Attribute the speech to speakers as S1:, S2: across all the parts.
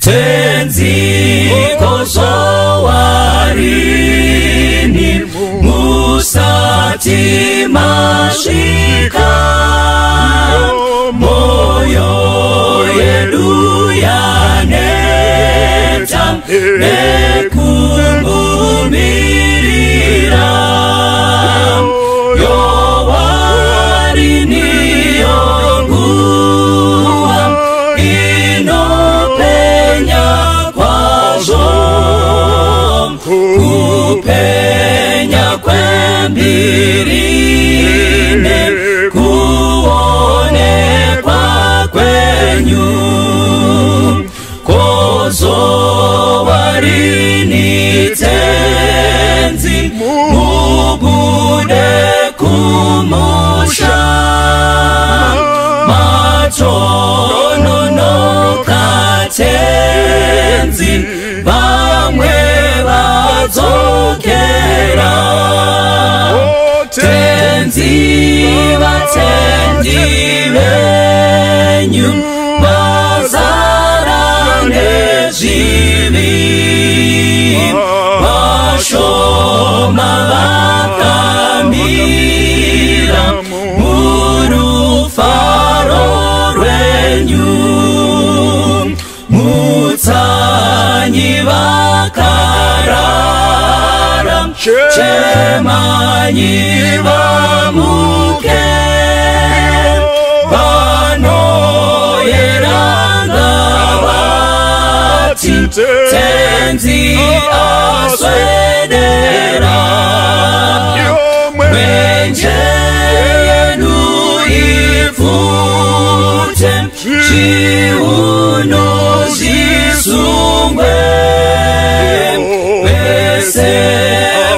S1: Tenzi kozowarini musati masvika, moyo yedu yaneta nekumumirira. Yowarini yonguva inopenya kwazvo, kupenya kwembiri nekuonekwa kwenyu. Kozowarini Tenzi mubude kumusha, matononoka Tenzi vamwe vadzokera. Tenzi vatendi venyu vazara nezvivi, vashoma vakamira murufaro rwenyu. Mutsanyi vakarara, chemanyi vamuke, vanoyeranga vati Tenzi aswedera. Mwenje yedu ipfute, zviuno zvisungwe, vese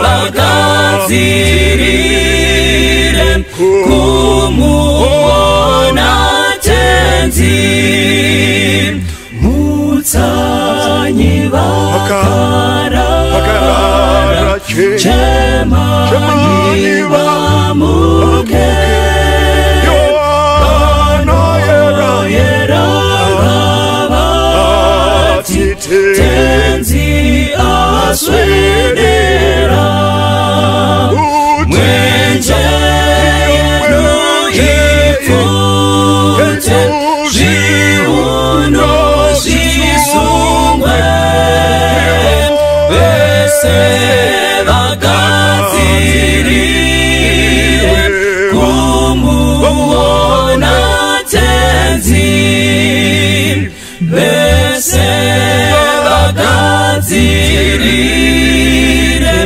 S1: vagadzirire kumuona Tenzi. Mutsanyi vakarara, chemanyi vamuke, vanoyera vati Tenzi aswedera. Mwenje yedu ipfute, zviuno zvisungwe, vese vagadzirire kumuona Tenzi, vese vagadzirire.